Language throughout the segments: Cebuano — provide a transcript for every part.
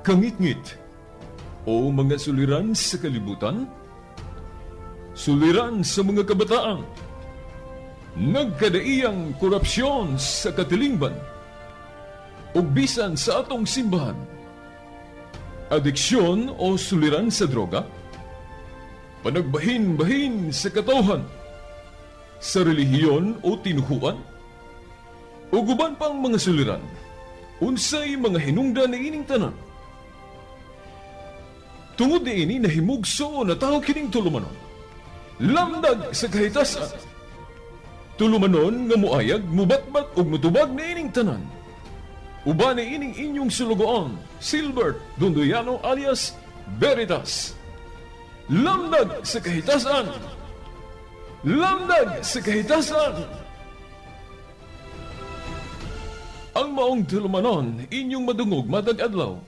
Kangitngit o mga suliran sa kalibutan, suliran sa mga kabataan, nagkadaiyang korupsyon sa katilingban, ug bisan sa atong simbahan, adiksyon o suliran sa droga, panagbahin-bahin sa katawhan, sa relihiyon o tinuhuan, ug uban pang mga suliran, unsay mga hinungdan niining tanan. Tungod niini nahimugso na tao kining tulumanon. Lamdag sa kahitasan. Tulumanon nga muayag, mubatbat ug mutubag niining tanan. Uban niining inyong sulugoon, Silbert Dondoyano alias Veritas. Lamdag sa kahitasan. Lamdag sa kahitasan. Ang maong tulumanon inyong madungog matag adlaw.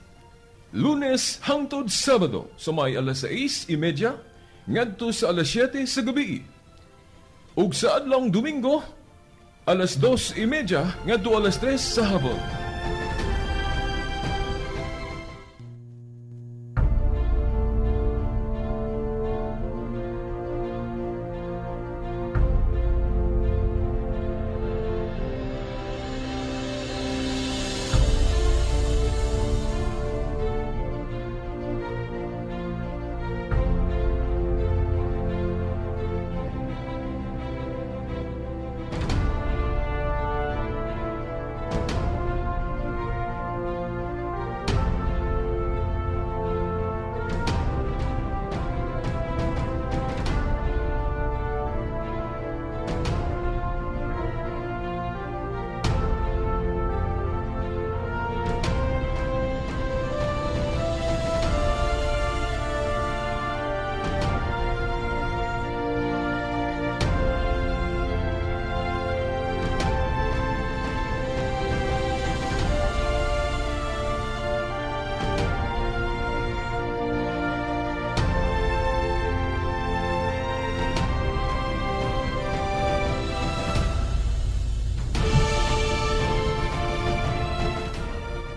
Lunes hangtod Sabado sa may alas 6:30 ngadto sa alas 7 sa gabi. Ug sa adlawng Domingo alas 2:30 ngadto alas 3 sa hapon.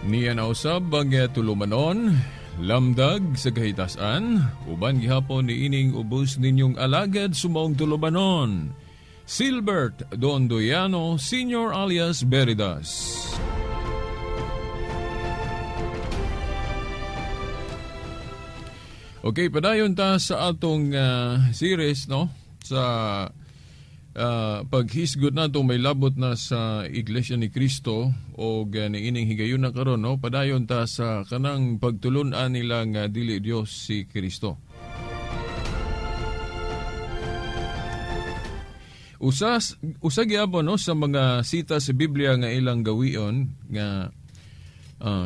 Niya nausab ang tulumanon, lamdag sa kahitasan, uban gihapon ni ining ubos ninyong alagad sumaong tulumanon, Silbert Dondoyano Senior alias Veritas. Okay, padayon ta sa atong series, no? Sa paghisgot nato may labot na sa Iglesia ni Cristo o niining higayon na karon, no? Padayon ta sa kanang pagtulun-an nila nga dili Dios si Kristo. Usa gyapon, no, sa mga sita sa Biblia nga ilang gawion nga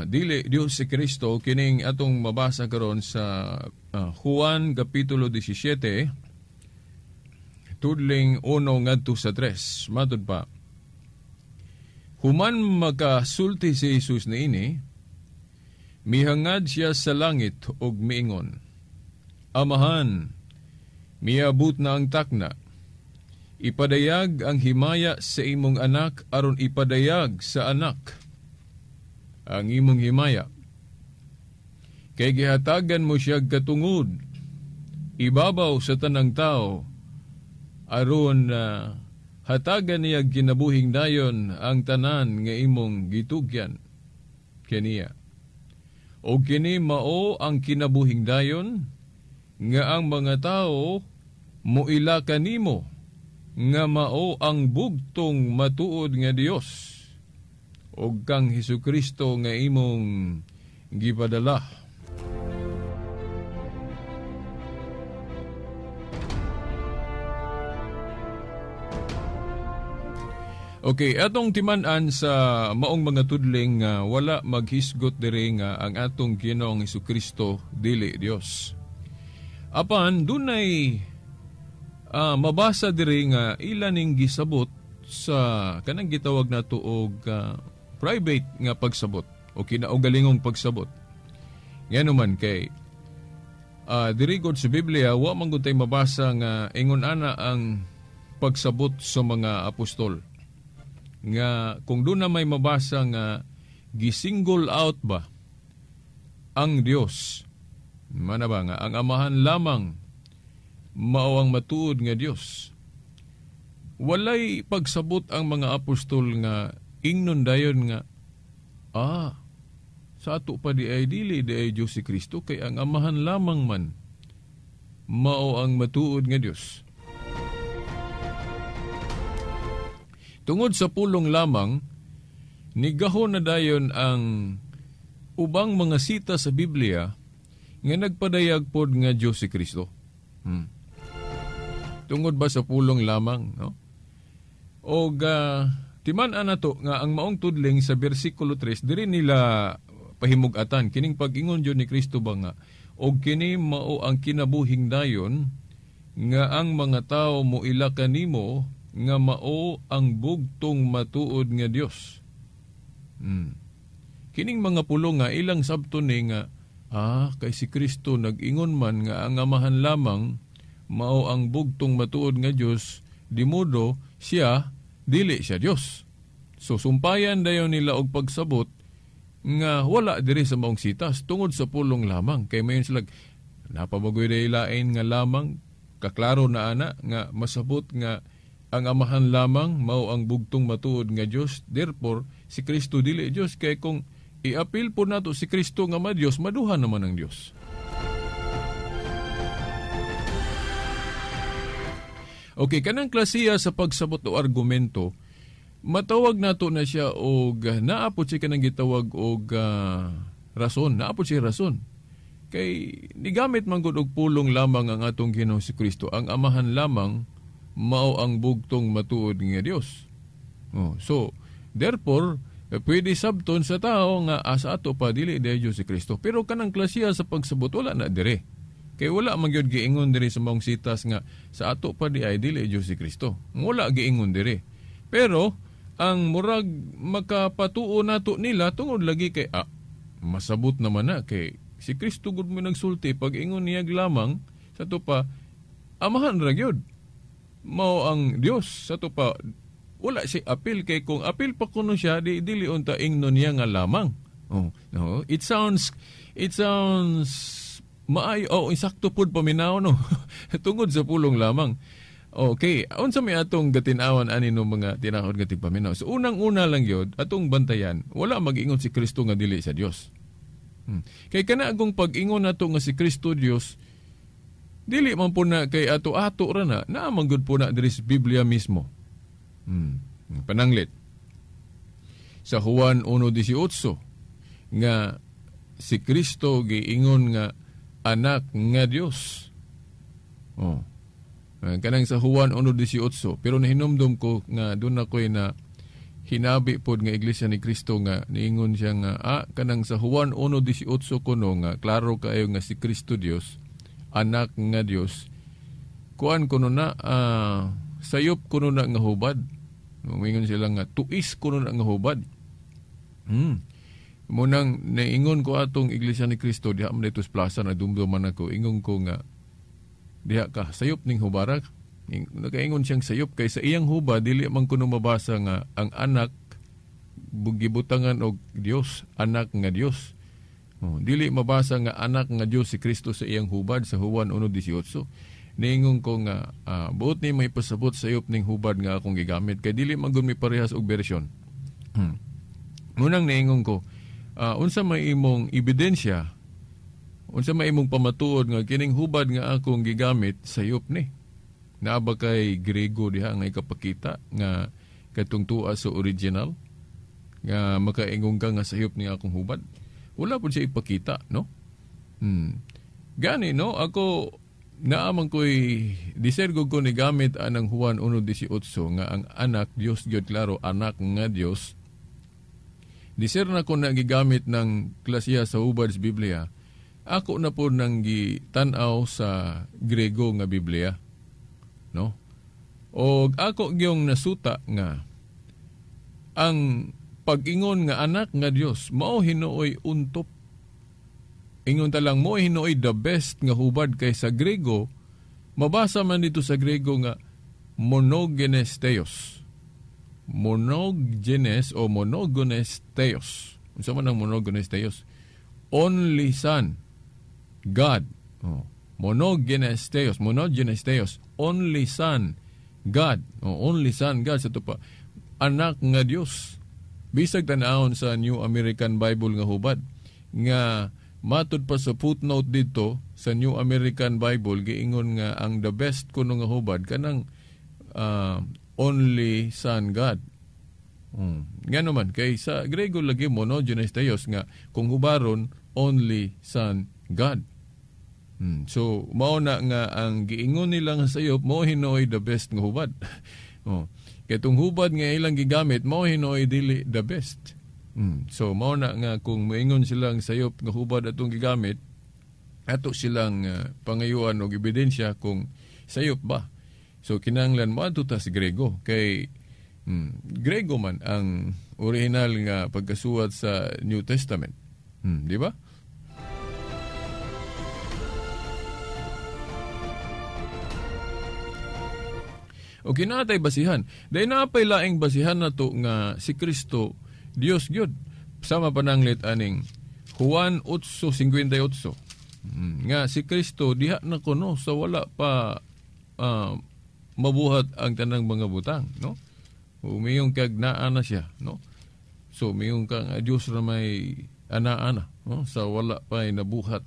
dili Dios si Kristo kining atong mabasa karon sa Juan kapitulo 17 tudling 1 ngadto sa 3. Matud pa. Human makasulti si Jesus niini, mihangad siya sa langit og miingon, Amahan, miabot na ang takna. Ipadayag ang himaya sa imong anak aron ipadayag sa anak ang imong himaya. Kay gihatagan mo siya katungod ibabaw sa tanang tao aron hatagan niya kinabuhing dayon ang tanan nga imong gitugyan kaniya. O kini mao ang kinabuhing dayon nga ang mga tao moila kanimo nga mao ang bugtong matuod nga Dios og kang Hesukristo nga imong gipadala. Okay, atong timan-an sa maong mga tudling wala maghisgot diri nga ang atong Ginoong Hesukristo dili Dios. Apan dunay mabasa diri nga ila ning gisabot sa kanang gitawag nato og private nga pagsabot o kinaugalingong pagsabot. Ngano man kay diri gud sa Biblia wa man gud tay mabasa nga ingon ana ang pagsabot sa mga apostol. Nga kung doon na may mabasa nga gisingle out ba ang Dios. Mana ba nga ang Amahan lamang mao ang matuod nga Dios. Walay pagsabot ang mga apostol nga ingnon dayon nga sa ato pa di ay dili di ay Dios si Kristo kay ang Amahan lamang man mao ang matuod nga Dios. Tungod sa pulong lamang, nigahon na dayon ang ubang mga sita sa Biblia nga nagpadayag pod nga Dios si Kristo. Tungod ba sa pulong lamang, no? Og timan-an nato nga ang maong tudling sa bersikulo 3 diri nila pahimug-atan kining pag-ingon jud ni Kristo ba nga og kini mao ang kinabuhing dayon nga ang mga tawo moila kanimo nga mao ang bugtong matuod nga Dios. Kining mga pulong nga ilang sabton ni nga kay si Kristo nag-ingon man nga ang Amahan lamang mao ang bugtong matuod nga Dios, di modo siya dili siya Dios. So sumpayan dayon nila og pagsabot nga wala diri sa maong sitas tungod sa pulong lamang kay mayon sila napabagoy lain nga lamang kaklaro na ana nga masabot nga ang Amahan lamang mao ang bugtong matuod nga Dios, therefore si Kristo dili Dios kay kung iapil po nato si Kristo nga ma-Dios, maduha naman ang Dios. Okay, kanang klasiya sa pagsabot o argumento, matawag nato na siya og naapod siya kanang gitawag og rason, naapod siya rason. Kay nigamit man gud og pulong lamang ang atong Ginoong si Kristo, ang Amahan lamang mao ang bugtong matuod nga Dios. Oh, so therefore pwede sabton sa tao nga asa ato pa dili di Dios si Kristo. Pero kanang klasiya sa pagsabot wala na dire. Kay wala man gyud giingon diri sa maong sitas nga sa ato pa di ay dili Dios si Kristo. Wala giingon diri. Pero ang murag makapatuo nato nila tungod lagi kay masabot naman na kay si Kristo gud mo nagsulti pag ingon niya lamang sa ato pa Amahan ra gyud mao ang Dios sa ato pa wala si apil kay kung apil pa kuno siya di dili unta ingnon niya nga lamang. Oh, no, it sounds maayo, oh, insakto pud paminaw no. Tungod sa pulong lamang. Okay, unsa may atong gatin-awan ani no mga tinahod nga tigpaminaw. So unang-una lang gyud atong bantayan, wala mag-ingon si Kristo nga dili sa Dios. Kay kana agong pag-ingon nato nga si Kristo Dios, dili man po na kay ato-ato ra na, naa man gud po na diri sa Biblia mismo. Pananglit sa Juan 1:18 nga si Kristo giingon nga anak nga Dios. Oh. Kanang sa Juan 1:18, pero nahinumdum ko nga doon ako'y na hinabi pod nga Iglesia ni Kristo nga niingon siya nga kanang sa Juan 1:18 kuno nga klaro kaayo nga si Kristo Dios, anak nga Dios. Kuan kuno na sayop kuno na nga hubad. Muingon sila nga tuis kuno na nga hubad. Munang naingon ko atong Iglesia ni Kristo diha man dito sa plaza na dumduman ako, ingon ko nga diha ka sayop ning hubarak. Nakaingon siyang sayop kay sa iyang hubad dili man kuno mabasa nga ang anak gibutangan og Dios, anak nga Dios. Oh, dili mabasa nga anak nga Dios si Kristo sa iyang hubad sa Juan 1:18. Niingon ko nga buot ni may pasabot sayop ning hubad nga akong gigamit kay dili man gud mi parehas og bersyon. Munang niingon ko, unsa may imong ebidensya, unsa may imong pamatuod nga kining hubad nga akong gigamit sayop ni? Naa ba kay Grego diha nga ikapakita nga katong tuwa sa original nga makaingon ka nga sayop ni akong hubad? Wala po siya ipakita, no? Gani, no? Ako, naaman ko'y disergo ko ni gamit anang Juan 1:18 nga ang anak Dios gyud klaro, anak nga Dios. Diser na ko na gigamit ng klasiya sa hubad sa Biblia. Ako na po nang gitan-aw sa Grego nga Biblia, no? Og ako gyong nasuta nga ang pag-ingon nga anak nga Dios mao hinuoy untop. Ingon ta lang mo hinuoy the best nga hubad kay sa Grego mabasa man dito sa Grego nga monogenes theos. Monogenes o monogenes theos. Unsa man ang monogenes theos? Only Son God. Oh, monogenes Theos, monogenes Theos, only Son God. Oh, only Son God sa tupa. Anak nga Dios. Bisag tan-awon sa New American Bible nga hubad nga matud pa sa footnote dito sa New American Bible giingon nga ang the best kuno nga hubad kanang only Son God. Ngano man kay sa Grego lagi monogenes Theos nga kung hubaron only Son God. So mao na nga ang giingon nila nga sayop mao hinoy the best nga hubad. Oh. Kay tung hubad nga ilang gigamit mao hinoy dili the best. So mao na nga kung moingon silang sayop nga hubad atong gigamit ato silang pangayuan og ebidensya kung sayop ba. So kinahanglan moadto ta sa Grego kay Grego man ang original nga pagkasuwat sa New Testament. Di ba? O kinatay basihan. Dahil naapay laing basihan na to nga si Kristo Dios gyud. Sama pananglit aning Juan 8:58. Nga si Kristo diha na kuno sa wala pa mabuhat ang tanang mga butang, no? Umiyong kag naa na siya, no? So umiyong kang Dios ra may ana-ana, no? Sa wala pa nabuhat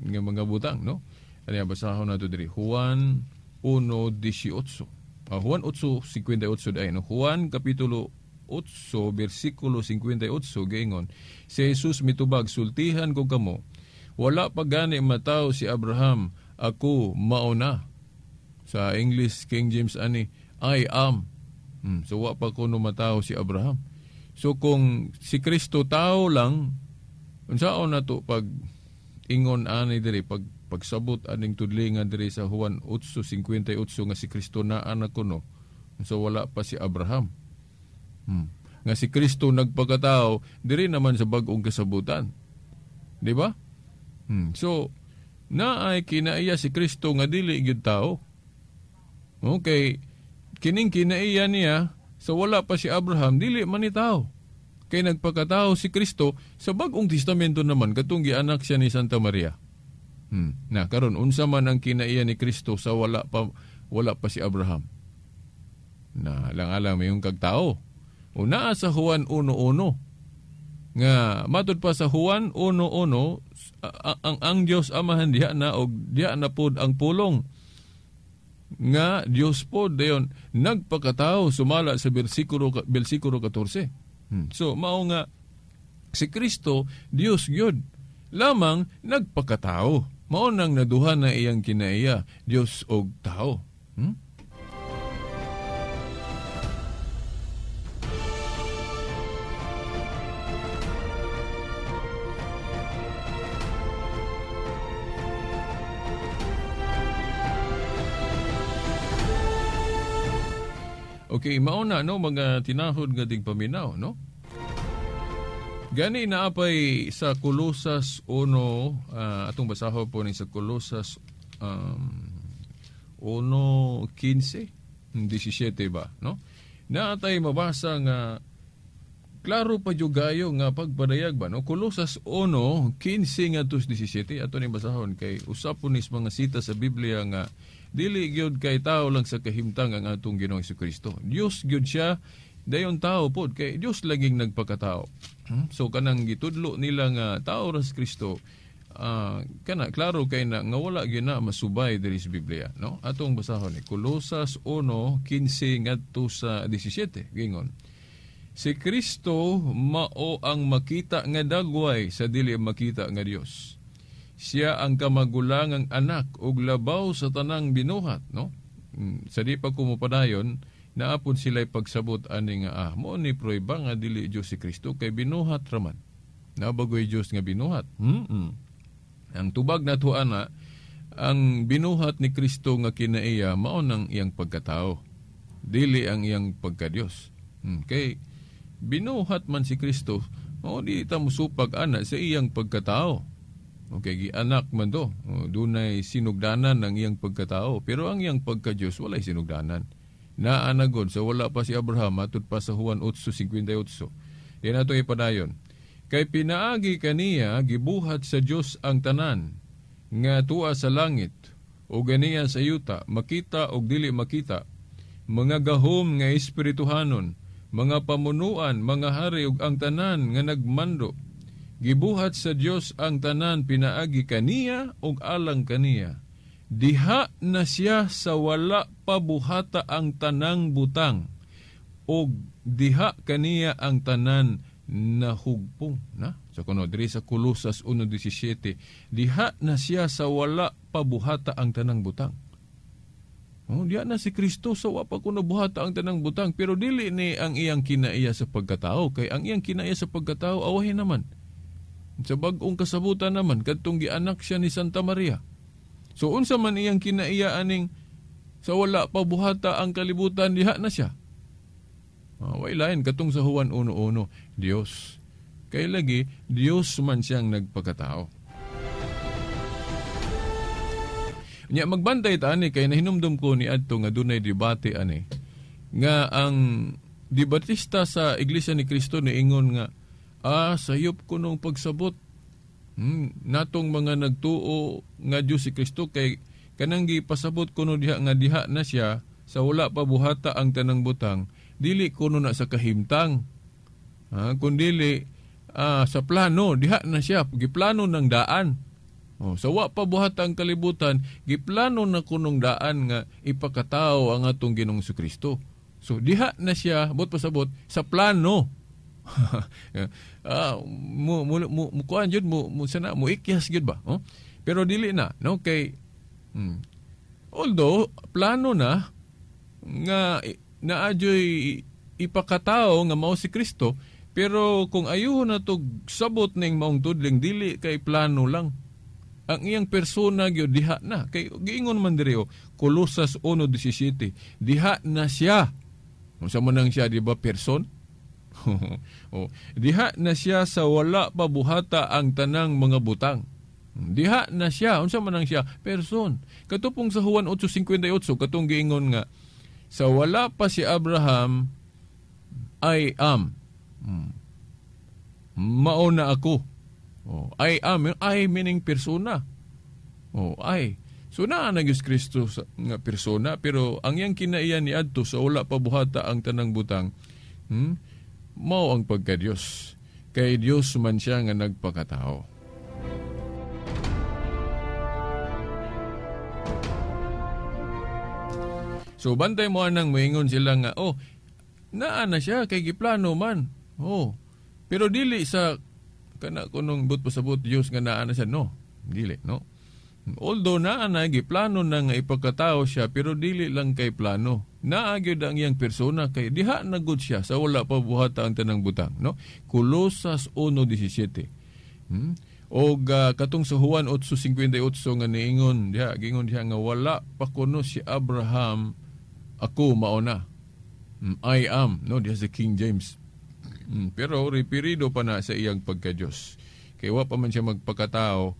nga mga butang, no? Ani basahon nato diri Juan 1:18. Juan 8:58 day, no? Juan kapitulo 8 bersikulo 58 giingon si Jesus mitubag, sultihan ko kamo, wala pa gani mataw si Abraham, ako mauna. Sa English King James ani, I am. So wa pa kuno mataw si Abraham. So kung si Kristo tao lang, unsaon na to pag ingon ani diri, pag pagsabot aning tudlingan diri sa Juan 8:58 nga si Kristo naa na kuno, so wala pa si Abraham. Nga si Kristo nagpakatao diri naman sa bag-ong kasabutan. Di ba? So naay kinaiya si Kristo nga dili gyud tao. Okay, kining kinaiya niya sa wala pa si Abraham dili man ni tao. Kay nagpakatao si Kristo sa bag-ong testamento naman katong gianak siya ni Santa Maria. Na karon unsa man ang kinaiya ni Kristo sa wala pa si Abraham? Na lang-alang mayong kag tao. Una sa Juan 1:1 nga matud pa sa Juan 1:1 ang Dios Amahan diha na og diha na pod ang pulong nga Dios pod dayon nagpakatao sumala sa bersikulo 14. So mao nga si Kristo Dios gyud lamang nagpakatao. Mao nang naduha na iyang kinaiya Dios og tao. Okay, mao na no mga tinahod nga ding paminaw, no? Gani naapay sa Colosas 1, atong basahon po ni sa Colosas 1:15, 17 ba, no? Naatay mabasa nga klaro pa jud gayo nga pagpadayag ba, no? Colosas 1:15 ngadto 17 ato ning basahon kay usa po nis mga sita sa Biblia nga dili gyud kay tao lang sa kahimtang ang atong Ginoong Jesucristo. Dios gyud siya, dayon tao pod kay Dios laging nagpakatao. So kanang gitudlo nila nga tao ra si Kristo, kana klaro kay na nga wala gyud na masubay diri sa Biblia, no? Atong basahon ni Colosas 1:15 ngadto sa 17 gingon. Si Kristo mao ang makita nga dagway sa dili makita nga Dios. Siya ang kamagulangang anak ug labaw sa tanang binuhat, no? Sa di pa kumupadayon, naapod sila'y pagsabot ani nga mo ni prueba nga dili Dios si Kristo kay binuhat raman. Nabagoy Dios nga binuhat. Ang tubag nato ana, ang binuhat ni Kristo nga kinaiya mao nang iyang pagkatao, dili ang iyang pagkadios. Kay binuhat man si Kristo, mao di ta mosupag ana sa iyang pagkatao. Okay, gianak man do, dunay sinugdanan ang iyang pagkatao, pero ang iyang pagka-Dios walay sinugdanan. Naanagod sa wala pa si Abraham matud pa sa Juan 8:58. Di nato ipadayon. Kay pinaagi kaniya gibuhat sa Dios ang tanan nga tuwa sa langit o ganiya sa yuta, makita o dili makita, mga gahom nga espirituhanon, mga pamunuan, mga hari ug ang tanan nga nagmando. Gibuhat sa Dios ang tanan pinaagi kaniya ug alang kaniya. Diha na siya sa wala pa buhata ang tanang butang, ug diha kaniya ang tanan nahugpong na. So kuno diri sa Kolosas 1:17, diha na siya sa wala pa buhata ang tanang butang. Oh, diha na si Kristo sa wa pa kuno buhata ang tanang butang, pero dili ni ang iyang kinaiya sa pagkatao, kay ang iyang kinaiya sa pagkatao awahin naman. Sa bag-ong kasabutan naman kadtong gianak siya ni Santa Maria. So unsa man iyang kinaiya aning sa wala pa buhata ang kalibutan, diha na siya. Way lain katong sa Juan 1:1, Dios. Kay lagi Dios man siyang nagpakatao. Nya magbantay ta ani kay nahinumdum ko ni adto nga dunay debate ani nga ang debatista sa Iglesia ni Cristo niingon nga sayop ko nung pagsabot natong mga nagtuo nga Dios si Kristo kay kanang gipasabot kuno diha nga diha na siya sa wala pa buhata ang tanang butang, dili kuno na sa kahimtang, kundili sa plano diha na siya, giplano ng daan. Oh, sa wa pa buhat ang kalibutan, giplano na kunong daan nga ipakatao ang atong Ginoong Kristo. So diha na siya, bot pasabot sa plano. Mo kuan jud mo sana mo ikyas gyud ba, oh? Pero dili na, no, kay although plano na nga naadyoy ipakatao nga mao si Kristo, pero kung ayuho na tog sabot ning maong tudling, dili kay plano lang. Ang iyang persona gyud diha na. Kay giingon man diri o Kolosas 1:17, diha na siya. Unsa man nang siya, di ba, person? Oh, diha na siya sa wala pa buhata ang tanang mga butang. Diha na siya. Unsa man nang siya, person. Katupong sa Juan 8:58 katong giingon nga sa wala pa si Abraham, I am. Mao na ako. Oh, I am, I meaning persona. Oh, I. So naa na gyud Kristo nga persona, pero ang iyang kinaiya ni adto sa wala pa buhata ang tanang butang, mao ang pagka-Dios. Kay Dios man siya nga nagpakatao. So bantay mo anang moingon sila nga, oh, naa na siya kay giplano man. Oh, pero dili sa kana kunong but pasabot Dios nga naa na siya, no. Dili, no. Although naa na giplano na nga ipakatao siya, pero dili lang kay plano. Naa gyud ang iyang persona kay diha na gud siya sa wala pa buhata ang tanang butang, no. Kolosas 1:17. Og katong sa Juan 8:58 nga niingon diha, giingon diha nga wala pa kuno si Abraham, ako mao na. I am, no, diha sa King James. Pero repirido pa na sa iyang pagka-Diyos. Kay wa pa man siya magpakatao,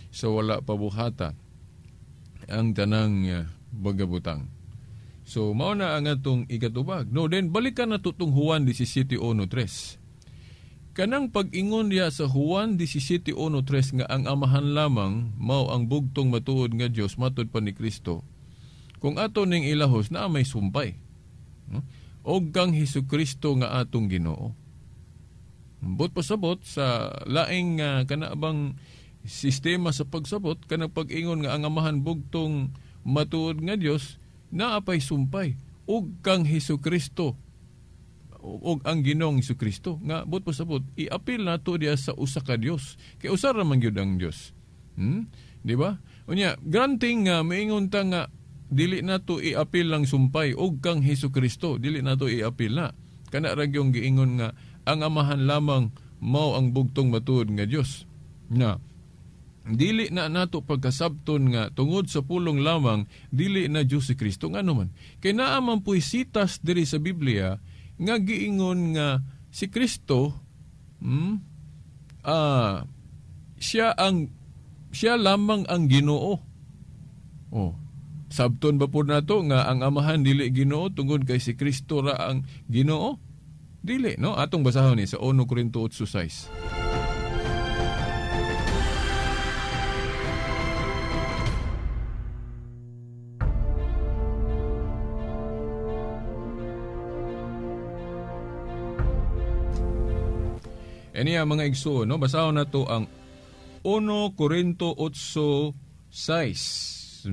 sa wala pa buhata ang tanang bagabutang. So mao na ang atong ikatubag. No, then balikan na tutong Juan 17:1-3. Kanang pag-ingon diha sa Juan 17:1-3 nga ang amahan lamang mao ang bugtong matuod nga Dios matud pa ni Kristo. Kung ato ning ilahos na may sumpay. No? Og kang Hesukristo nga atong Ginoo. But pasabot sa laing kana bang sistema sa pagsabot kanang pag-ingon nga ang amahan bugtong matuod nga Dios naa pay sumpay og kang Hesukristo og ang Ginoong Hesukristo nga but pasabot iapil nato diha sa usa ka Dios kay usa ra man gyud ang Dios. Di ba? Unya granting nga maingon ta nga dili nato iapil lang sumpay og kang Hesukristo, dili nato iapil na. Kana ra gyung giingon nga ang amahan lamang mao ang bugtong matuod nga Dios. Na dili na nato pagkasabton nga tungod sa pulong lamang dili na Dios si Kristo. Ngano man? Kay naa man puy sitas diri sa Biblia nga giingon nga si Kristo siya lamang ang Ginoo. Oh, sabton ba po nato nga ang amahan dili Ginoo tungod kay si Kristo ra ang Ginoo? Dili, no? Atong basahon ni sa 1 Corinto 8:6. Eniya mga igsoon, no? Basahon na to ang 1 Corinto 8:6.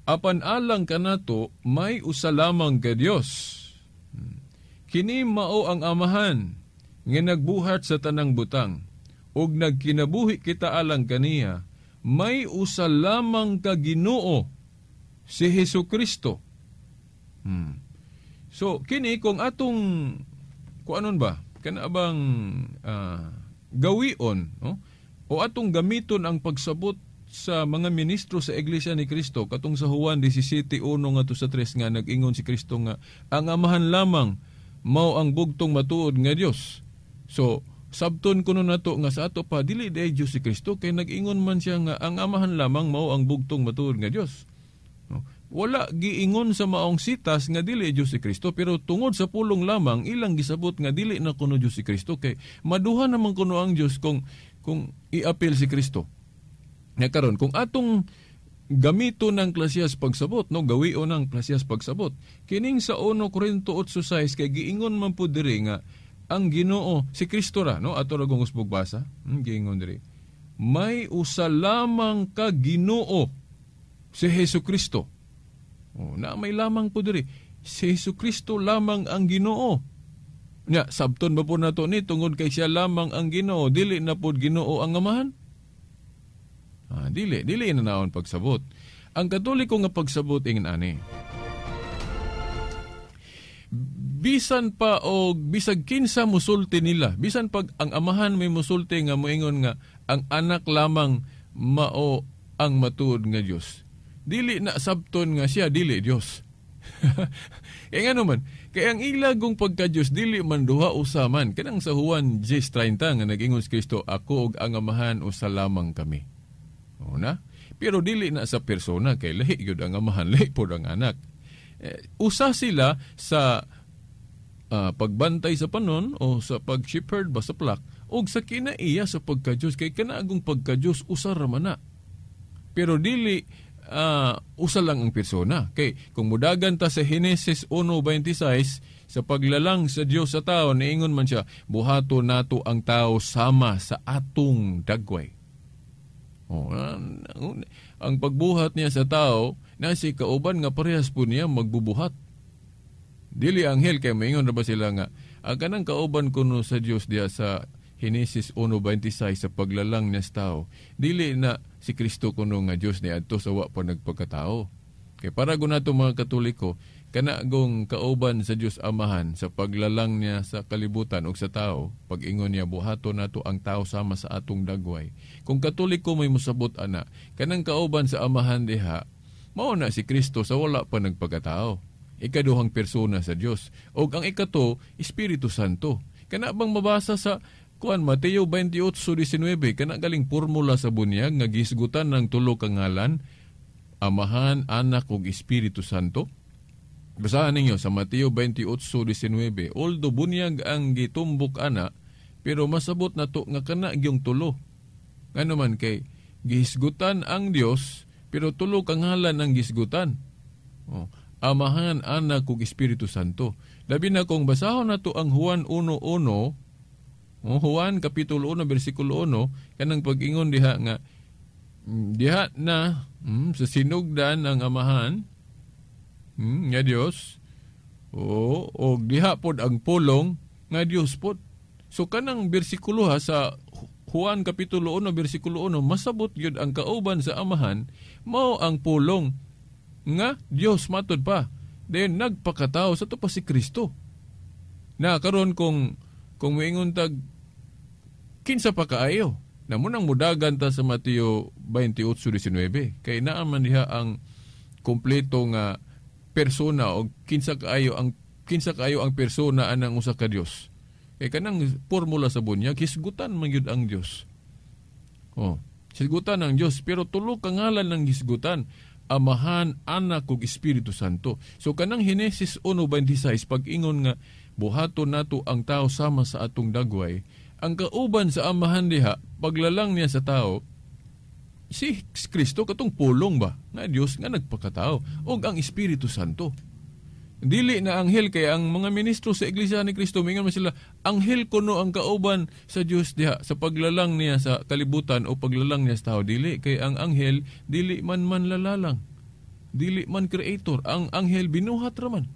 Apan alang kanato may usa lamang ka Dios. Kini mao ang Amahan nga nagbuhat sa tanang butang ug nagkinabuhi kita alang kaniya, may usa lamang ka Ginoo, si Hesukristo. So kini kung atong kuanon ba kana bang gawion, no? O atong gamiton ang pagsabot sa mga ministro sa Iglesia ni Cristo katong sa Juan 17:1 ngadto sa 3 nga nag-ingon si Kristo nga ang Amahan lamang mao ang bugtong matuod nga Dios. So sabton kuno nato nga sa ato pa dili day Dios si Kristo kay nag-ingon man siya nga ang Amahan lamang mao ang bugtong matuod nga Dios. No? Wala giingon sa maong sitas nga dili Dios si Kristo, pero tungod sa pulong lamang ilang gisabot nga dili na kuno Dios si Kristo kay maduha naman kuno ang Dios kung iapil si Kristo. Nga karon kung atong gamito ng klasiyas pagsabot, no, gawion ng klasiyas pagsabot, kining sa 1 Corinto 8:6 kay giingon man pud diri nga ang Ginoo si Kristo ra, no, ato ra gong usbog basa, giingon diri may usa lamang ka Ginoo, si Hesukristo. Oh, na may lamang po diri, si Hesukristo lamang ang Ginoo. Nya sabton ba po nato ni tungod kay siya lamang ang Ginoo, dili na pod Ginoo ang Amahan? Dili na naon pagsabot. Ang Katoliko nga pagsabot ingon ani. Bisan pa og bisag kinsa musulti nila, bisan pag ang Amahan may musulti nga moingon nga ang anak lamang mao ang matuod nga Dios. Dili na sabton nga siya dili Dios. Kaya nga naman, kaya ang ilagong pagka-Diyos dili man duha usa man. Kanang sa Juan 10:30 nga nag-ingon si Kristo, ako ug ang Amahan usa lamang kami. O na? Pero dili na sa persona kay lahi gyud ang Amahan, lahi pod ang anak. Usa sila sa pagbantay sa panon o sa pag-shepherd ba sa flock og sa kinaiya sa pagka-Diyos kay kanaagong pagka-Diyos usa ra man na. Pero dili usa lang ang persona. Kay kung mudagan ta sa Henesis 1:26 sa paglalang sa Dios sa tao, niingon man siya, buhato nato ang tao sama sa atong dagway. Oh, ang pagbuhat niya sa tao na si kauban nga parehas po niya magbubuhat. Dili anghel kay maingon ra ba sila nga ang kanang kauban kuno sa Dios diya sa Henesis 1:26 sa paglalang niya sa tao, dili na si Kristo kuno nga Dios ni adto sa wa pa nagpagkatao. Kay para gunato mga Katoliko, kana gong kauban sa Dios Amahan sa paglalang niya sa kalibutan ug sa tao, pag-ingon niya buhaton nato ang tao sama sa atong dagway. Kung Katoliko may mosabot ana, kanang kauban sa Amahan diha, mao na si Kristo sa wala pa nagpagkatao. Ikaduhang persona sa Dios. Og ang ikato, Espiritu Santo. Kana bang mabasa sa kuan Mateo 28:19, kana galing formula sa bunyag nga gisgutan ng tulo ka ngalan, Amahan, Anak ug Espiritu Santo? Basahan ninyo sa Mateo 28:19. Although bunyag ang gitumbok ana, pero masabot na to nga kana gyung tulo. Ngano man kay gihisgutan ang Dios, pero tulo ka ngalan ang gisgutan. Oh, Amahan, Anak ug Espiritu Santo. Labi na kung basahon nato ang Juan 1:1, oh, Juan Kapitulo 1 bersikulo 1, kanang pag-ingon diha nga diha na sa sinugdan ang Amahan nga Dios, o og diha pod ang pulong nga Dios pod. So kanang bersikulo ha sa Juan Kapitulo 1 bersikulo 1, masabot gyud ang kauban sa Amahan mao ang pulong nga Dios matud pa. Then nagpakatao sa to pa si Kristo. Na karon kung moingon tag kinsa pa kaayo, na munang mudagan ta sa Mateo 28:19 kay naa man diha ang kompleto nga persona o kinsa kaayo ang persona anang usa ka Dios. Kay kanang formula sa bunyag hisgutan man gyud ang Dios. Oh, hisgutan ang Dios pero tulo ka ngalan ang hisgutan, Amahan, Anak ug Espiritu Santo. So kanang Henesis 1:26 pag-ingon nga Buhaton nato ang tao sama sa atong dagway. Ang kauban sa Amahan diha, paglalang niya sa tao, si Kristo katong pulong ba nga Dios nga nagpakatao og ang Espiritu Santo. Dili na anghel, kay ang mga ministro sa Iglesia ni Kristo mingon man sila anghel kuno ang kauban sa Dios diha sa paglalang niya sa kalibutan o paglalang niya sa tao. Dili, kay ang anghel dili man manlalalang, dili man creator. Ang anghel binuhat ra man.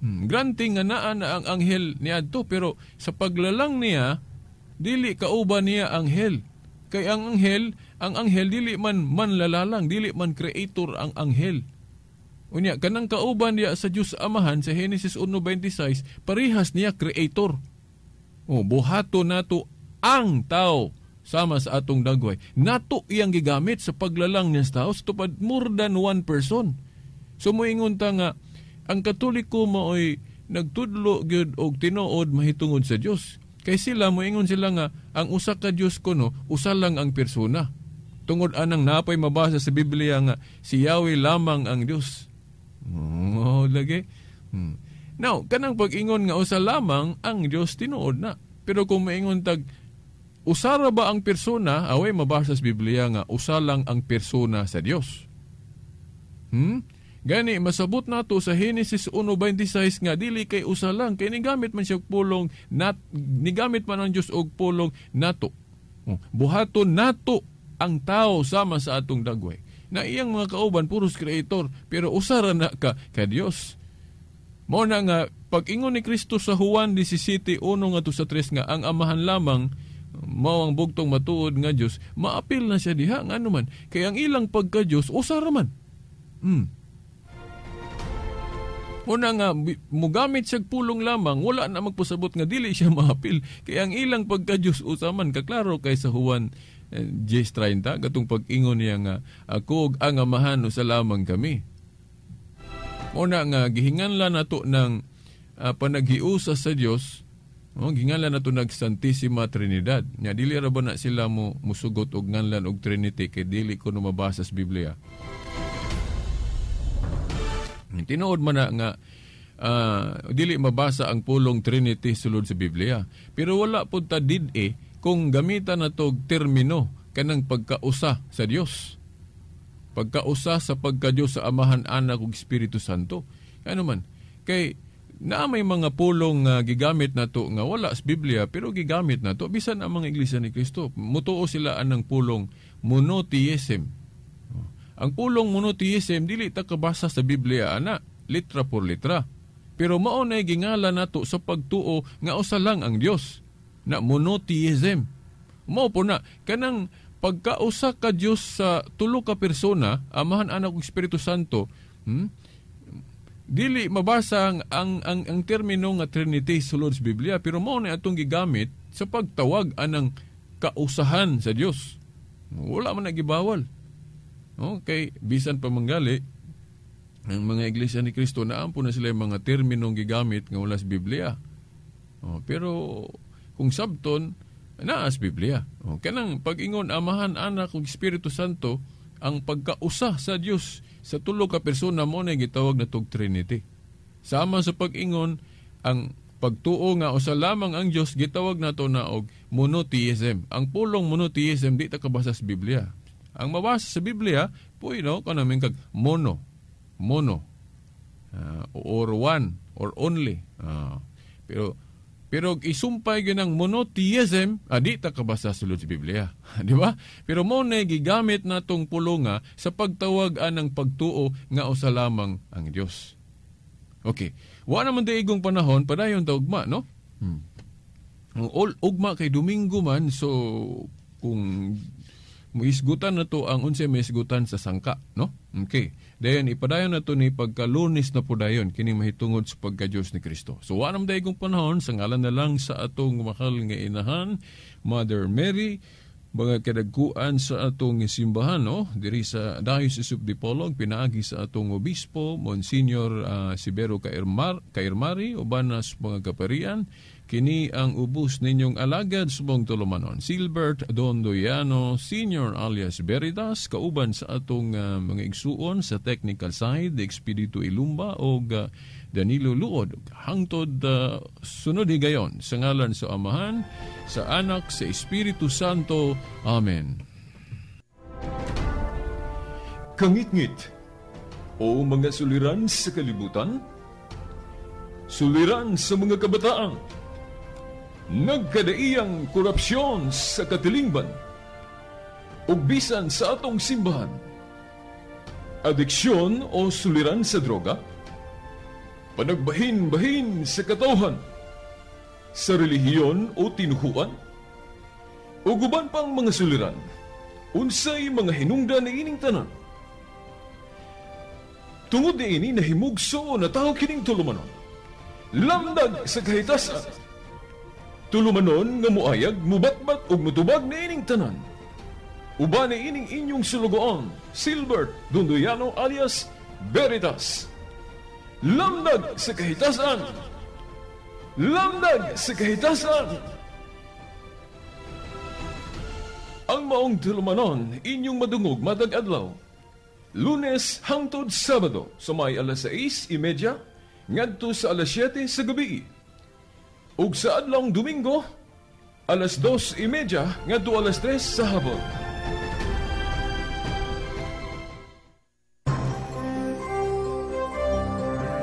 Granting nga naa na ang anghel niadto, pero sa paglalang niya dili kauban niya anghel. Kay ang anghel dili man manlalalang, dili man creator ang anghel. Unya kanang kauban niya sa Dios Amahan sa Genesis 1:26, parehas niya creator. Oh, buhato nato ang tao sama sa atong dagway. Nato iyang gigamit sa paglalang niya sa tao sa tupad more than one person. So moingon ta nga ang Katoliko maoy nagtudlo gyud og tinuod mahitungod sa Dios. Kay sila, moingon sila nga ang usa ka Dios kuno usa lang ang persona. Tungod anang napay mabasa sa Biblia nga si Yahweh lamang ang Dios. Oh, lagi. Now, kanang pag-ingon nga usa lamang ang Dios, tinuod na. Pero kung maingon tag usara ba ang persona, away mabasa sa Biblia nga usa lang ang persona sa Dios. Gani masabot nato sa Genesis 1:26 nga dili kay usa lang, kay nigamit man siya og pulong nat, nigamit man ang Dios og pulong nato. Oh, buhaton nato ang tao sama sa atong dagway. Na iyang mga kauban puros creator, pero usa ra na ka Dios. Mao na nga pag-ingon ni Kristo sa Juan 17:1 ngadto sa 3 nga ang Amahan lamang mao ang bugtong matuod nga Dios, maapil na siya diha, ngano man kay ang ilang pagka-Dios usa ra man. Una nga, mugamit siya pulong lamang, wala na magpasabot nga dili siya maapil. Kaya ang ilang pagka-Diyos usa man, kaklaro kay sa Juan 10:30, katong pag-ingon niya nga, ako ug ang Amahan usa lamang kami. Una nga, gihinganlan nato ng panaghiusa sa Dios, oh, gihinganlan nato nag Santissima Trinidad. Nya dili ra ba na sila mo musugot og nganlan og Trinity kay dili ko no mabasa sa Biblia. Tinuod man na nga dili mabasa ang pulong Trinity sulod sa Biblia. Pero wala pud ta did-e kung gamitan na og termino kanang pagkausa sa Dios. Pagkausa sa pagka-Dios sa Amahan, Anak ug Espiritu Santo. Ano man, kay naa may mga pulong nga gigamit nato nga wala sa Biblia pero gigamit nato bisan ang mga Iglesia ni Cristo. Mutuo sila anang pulong monotheism. Ang pulong monotheism dili ta kabasa sa Biblia ana, litra por litra. Pero mao na gingala nato sa pagtuo nga usa lang ang Dios na monotheism. Mao po na kanang pagkausa ka Dios sa tulo ka persona, Amahan, Anak ug Espiritu Santo, Dili mabasa ang termino nga Trinity sulod sa Biblia, pero mao na atong gigamit sa pagtawag anang kausahan sa Dios. Wala man nagibawal. Okay, bisan pa manggali ang mga Iglesia ni Cristo naampo na sila yung mga terminong gigamit nga wala sa Biblia. Oh, pero kung sabton naa sa Biblia. Oh, kanang pag-ingon Amahan, Anak ug Espiritu Santo, ang pagkausa sa Dios sa tulo ka persona mo na gitawag na tog Trinity. Sama sa pag-ingon ang pagtuo nga usa lamang ang Dios, gitawag nato na og monotheism. Ang pulong monotheism di ta kabasa sa Biblia. Ang mabasa sa Biblia, puy no, kanaming kag mono, mono, or one, or only. Pero isumpay ginang monotheism, di ta kabasa sulod sa Biblia. Di ba? Pero mo na gigamit natong pulonga sa pagtawag anang pagtuo nga usa lamang ang Dios. Okay. Wa naman daigong panahon, padayon ta ugma, no? All ugma kay Domingo man, so kung muisgutan na to ang unsay maisgutan sa sangka, no? Okay. Dayon ipadayon na to ni pagka-Lunes na po dayon kini mahitungod sa pagka-Dios ni Kristo. So wa naman daigong panahon, sa ngalan na lang sa atong mahal nga inahan, Mother Mary, mga kadagkuan sa atong simbahan, no? Diri sa Diocese of Dipolog, pinaagi sa atong obispo, Monsignor Severo Cairmari, uban sa mga kaparian, Kini ang ubos ninyong alagad subong tulumanon, Silbert Dondoyano Senior alias Veritas, kauban sa atong mga igsuon sa technical side, Expedito Ilumba og Danilo Luod. Hangtod sunod higayon, sa ngalan sa Amahan, sa Anak, sa Espiritu Santo. Amen. Kangitngit o mga suliran sa kalibutan, suliran sa mga kabataan, nagkadaiyang korupsyon sa katilingban, ug bisan sa atong simbahan, adiksyon o suliran sa droga, panagbahin-bahin sa katawhan, sa relihiyon o tinuhuan, ug uban pang mga suliran, unsay mga hinungdan niining tanan. Tungod niini nahimugso o natawo kining tulumanon, Lamdag sa Kahitasan. Tulumanon nga muayag, mubatbat ug mutubag niining tanan. Uban niining inyong sulugoon, Silbert Dondoyano alias Veritas. Lamdag sa Kahitasan. Lamdag sa Kahitasan. Ang maong tulumanon inyong madungog matag adlaw, Lunes hangtod Sabado sa may alas 6:30 ngadto sa alas 7 sa gabi. Ug sa adlawng Domingo alas 2:30 ngadto alas 3 sa hapon.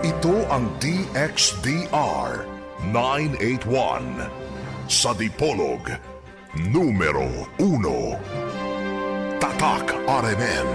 Ito ang DXDR 981 sa Dipolog, numero 1. Tatak RMN.